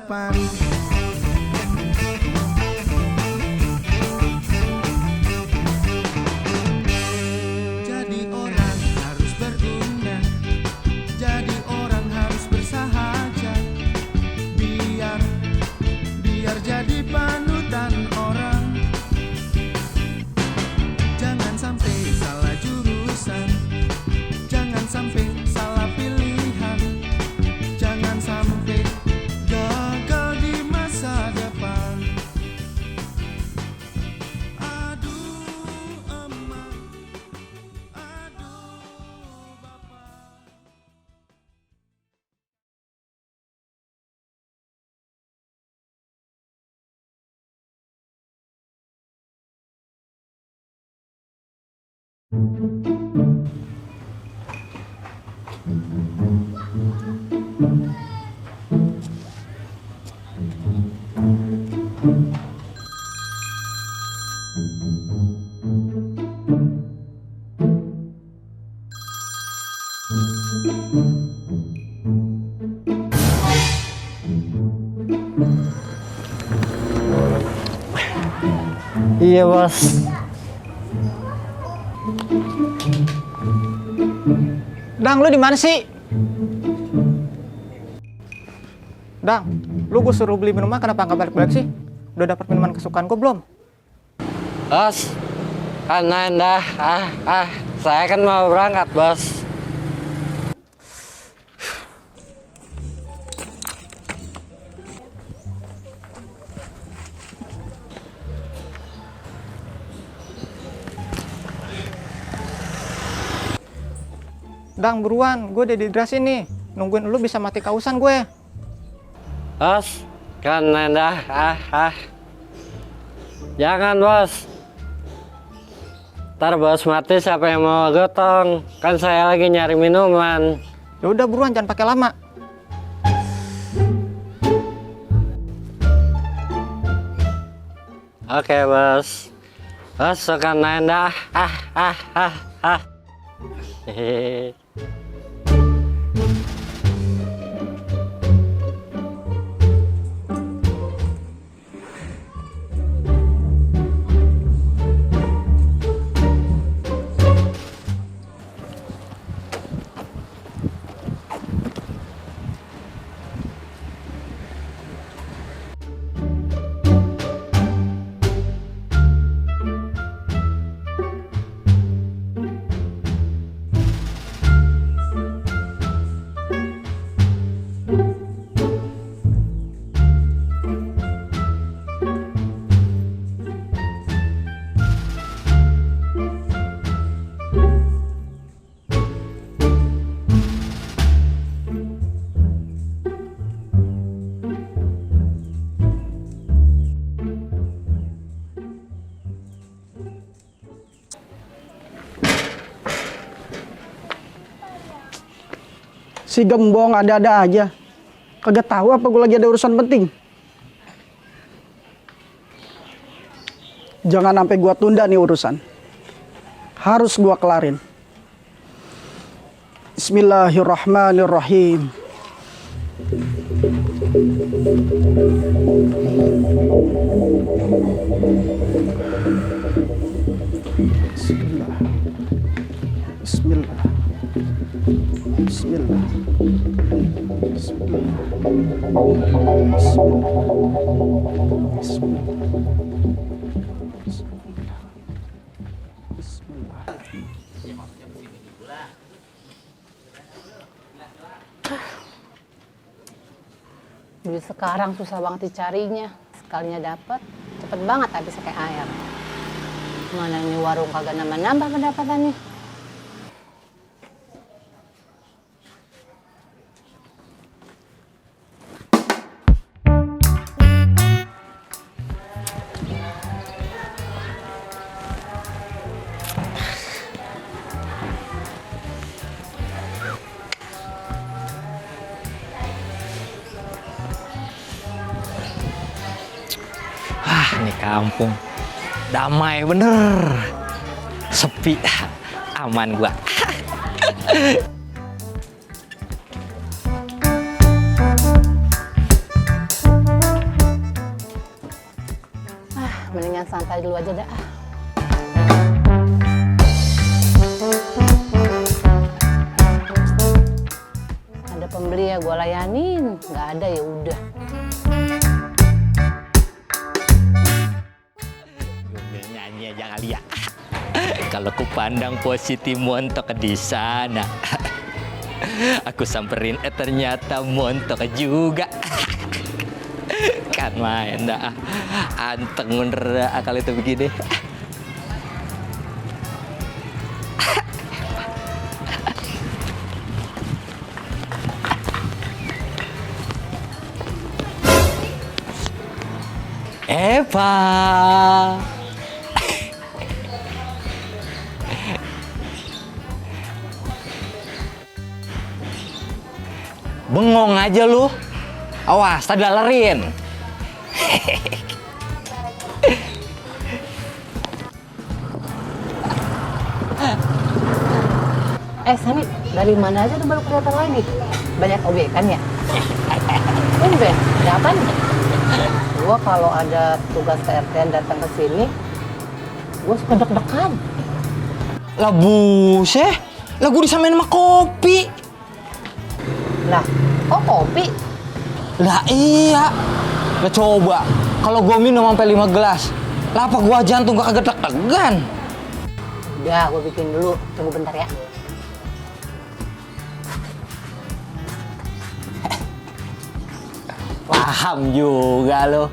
depan. Jadi orang harus berguna, jadi orang harus bersahaja, biar jadi panutan orang. Jangan sampai salah jurusan, jangan sampai salah pilihan, jangan sampai gagal di masa depan. Aduh emak, aduh bapak. Iya bos. Dang, lu di mana sih? Dang, lu gue suruh beli minuman kenapa nggak balik-balik sih? Udah dapat minuman kesukaan gue belum? Bos, karena dah, saya kan mau berangkat bos. Dang, buruan, gue udah dihidrasin nih. Nungguin lu bisa mati kausan gue. Bos, karena dah, jangan bos. Ntar bos mati siapa yang mau gotong? Kan saya lagi nyari minuman. Ya udah buruan, jangan pakai lama. Oke bos. Bos, karena dah, Hehehe. Si gembong ada-ada aja. Kagak tahu apa gue lagi ada urusan penting. Jangan sampai gue tunda nih urusan. Harus gue kelarin. Bismillahirrahmanirrahim. Bismillah. Bismillah. Bismillah. Bismillah. Bismillah. Duit sekarang susah banget dicarinya. Sekalinya dapet, cepet banget habis kayak air. Mana ini warung kagak nambah-nambah pendapatannya. Ini kampung damai bener, sepi, aman gua. mendingan santai dulu aja dah. Ada pembeli ya gue layanin, nggak ada ya udah. Gue nyanyi aja kali ya. Kalau ku pandang positif montok di sana. Aku samperin, ternyata montok juga. Kan main dah. Anteng bener akal itu begini. Eva. Bengong aja lu. Awas, tadi lalerin. Sani, dari mana aja tuh baru kelihatan lagi? Banyak obyekan ya? Tumben, ada apa nih? Gua kalau ada tugas KRT datang ke sini, gua suka deg-degan. Lah buset, lah gue disamain sama kopi. Lah, kok kopi? Lah iya. Lah coba, kalau gue minum sampai 5 gelas, lah apa gua jantung gak kagak deg-degan? Udah, gua bikin dulu. Tunggu bentar ya. Paham juga lo.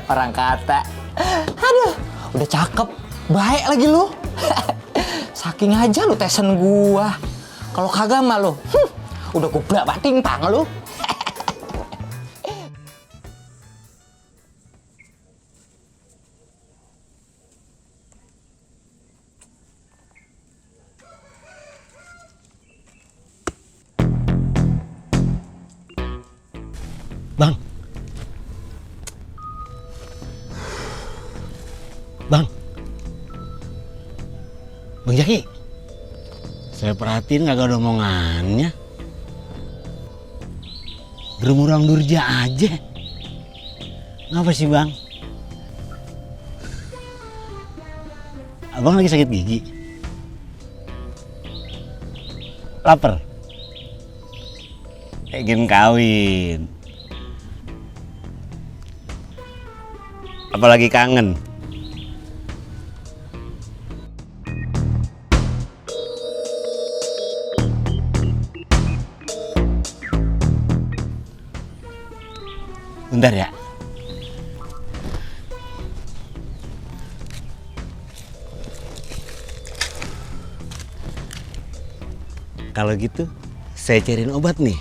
Orang kata. Aduh, udah cakep. Baik lagi lu. Saking aja lu tesen gua. Kalau kagak mah lu, udah gua belak timpang lu. Bang. Bang. Bang Jaki. Saya perhatiin kagak ada omongannya. Gerumurang durja aja. Ngapa sih, Bang? Abang lagi sakit gigi. Lapar. Pengen kawin. Apalagi kangen. Bentar ya. Kalau gitu, saya cariin obat nih.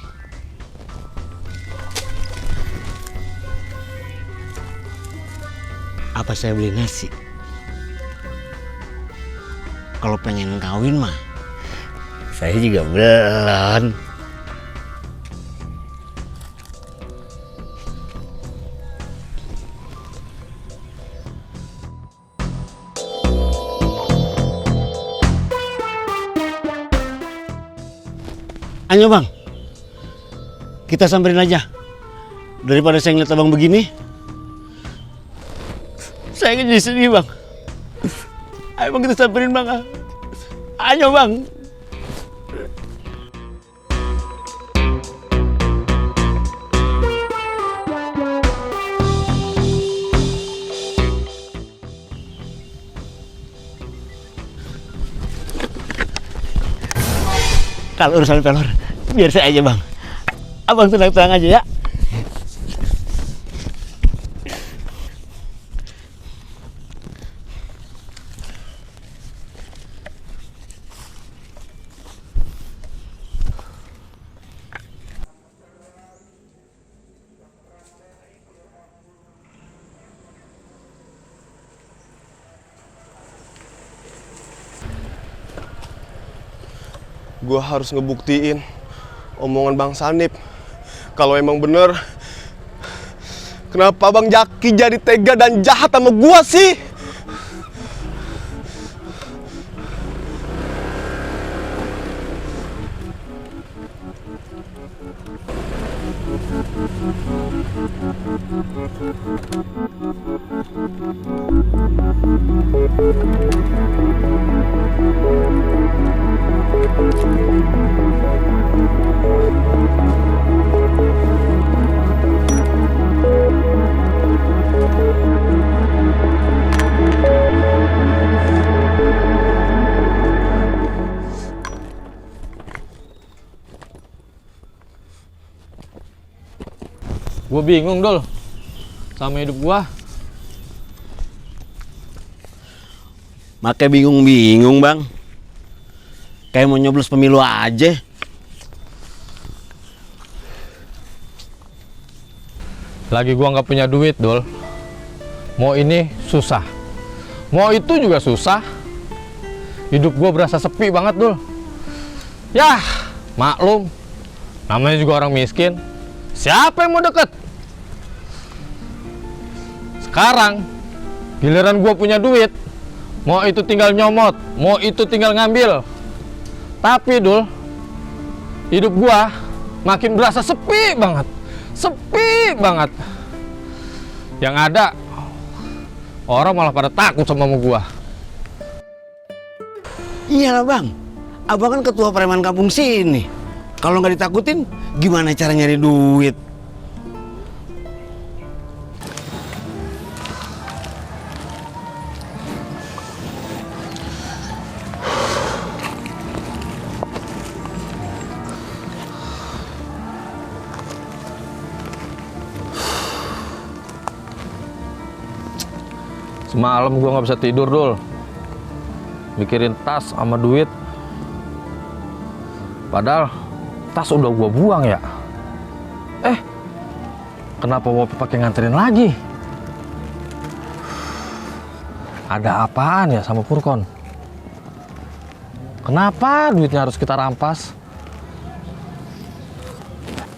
Apa saya beli nasi? Kalau pengen kawin mah, saya juga belum. Ayo bang, kita samperin aja. Daripada saya ngeliat abang begini, saya jadi sedih bang. Ayo bang, kita samperin bang. Ayo bang. Kalau urusan pelor, biar saya aja bang. Abang tenang-tenang aja ya. Gue harus ngebuktiin omongan Bang Sanip. Kalau emang bener, kenapa Bang Jaki jadi tega dan jahat sama gue sih? Gue bingung, Dul, sama hidup gue. Makanya bingung-bingung, Bang. Kayak mau nyoblos pemilu aja. Lagi gue nggak punya duit, Dul. Mau ini susah, mau itu juga susah. Hidup gue berasa sepi banget, Dul. Yah, maklum, namanya juga orang miskin. Siapa yang mau deket? Sekarang giliran gue punya duit, mau itu tinggal nyomot, mau itu tinggal ngambil. Tapi, Dul, hidup gue makin berasa sepi banget. Sepi banget. Yang ada orang malah pada takut sama gua. Iyalah, Bang. Abang kan ketua preman kampung sini. Kalau nggak ditakutin, gimana cara nyari duit? Semalam gua nggak bisa tidur, Dul. Mikirin tas sama duit. Padahal tas udah gua buang ya. Kenapa mau pakai nganterin lagi? Ada apaan ya sama Purkon? Kenapa duitnya harus kita rampas?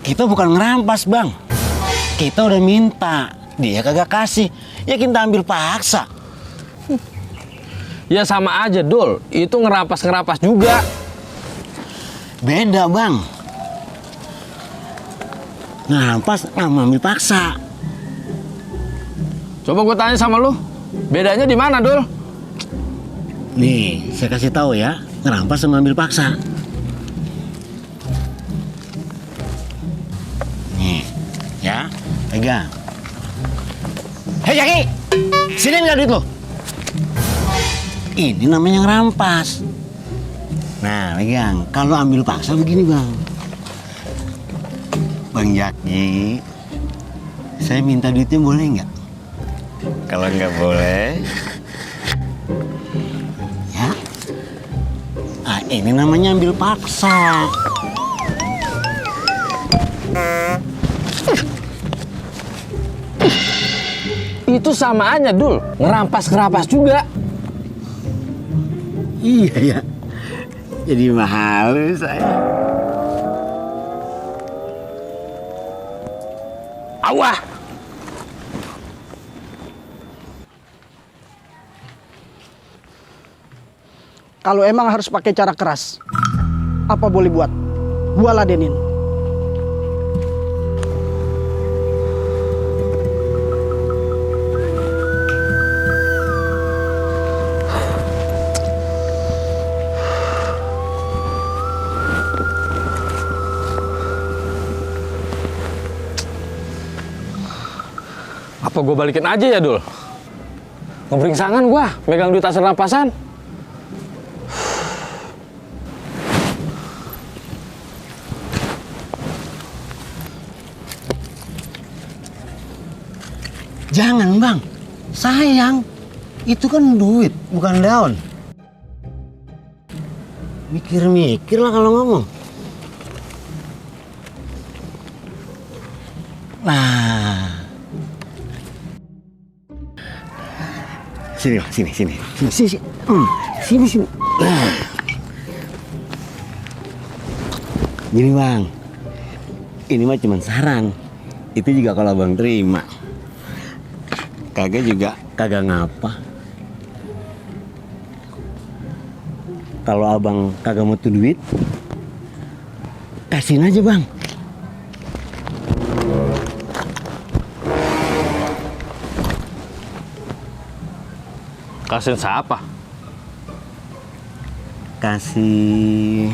Kita bukan ngerampas, Bang. Kita udah minta, dia kagak kasih. Ya kita ambil paksa. Ya sama aja, Dul. Itu ngerampas juga. Beda, Bang. Ngerampas sama ambil paksa. Coba gue tanya sama lu, bedanya di mana, Dul? Nih, saya kasih tahu ya, ngerampas sama ambil paksa. Nih, ya, pegang. Hei Jaki, sini nggak duit lo? Ini namanya ngerampas. Nah, pegang. Kalau ambil paksa begini, Bang. Bang Jaki, saya minta duitnya boleh nggak? Kalau nggak boleh, ya. Ah, ini namanya ambil paksa. Itu sama aja, Dul. Ngerampas juga. Iya ya. Jadi mahal saya. Awah! Kalau emang harus pakai cara keras, apa boleh buat? Gua ladenin. Apa gue balikin aja ya, Dul? Ngeberingsangan gue, megang duit hasil rampasan. Jangan, Bang. Sayang. Itu kan duit, bukan daun. Mikir-mikir lah kalau ngomong. Nah. Sini, Bang, sini. Sini. Sini. Nah. Gini, Bang. Ini mah cuma saran. Itu juga kalau Bang terima. Kagak juga kagak ngapa. Kalau Abang kagak mau tuh duit, kasihin aja, Bang. Kasihin siapa? Kasih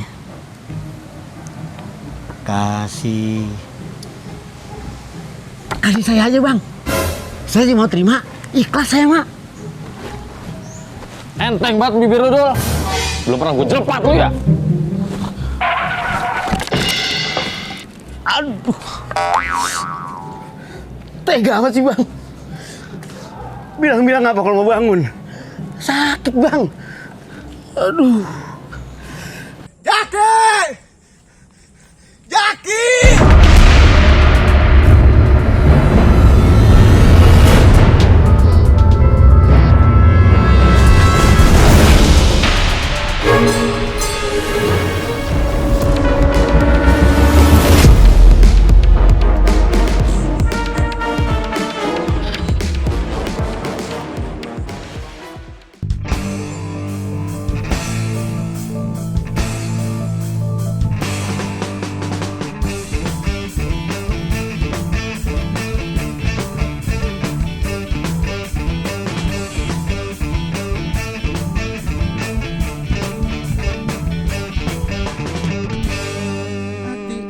saya aja, Bang. Saya sih mau terima, ikhlas saya, Mak. Enteng banget bibir lu, Dul. Belum pernah gue jelepat lu ya? Aduh. Tega amat sih bang. Bilang-bilang apa kalau mau bangun? Sakit bang. Aduh. Jaki! Jaki!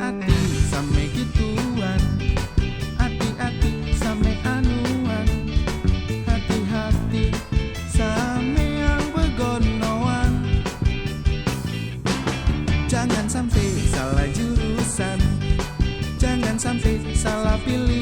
Hati-hati sampai gituan, hati-hati sampai anuan, hati-hati sampai yang begonoan. Jangan sampai salah jurusan, jangan sampai salah pilih.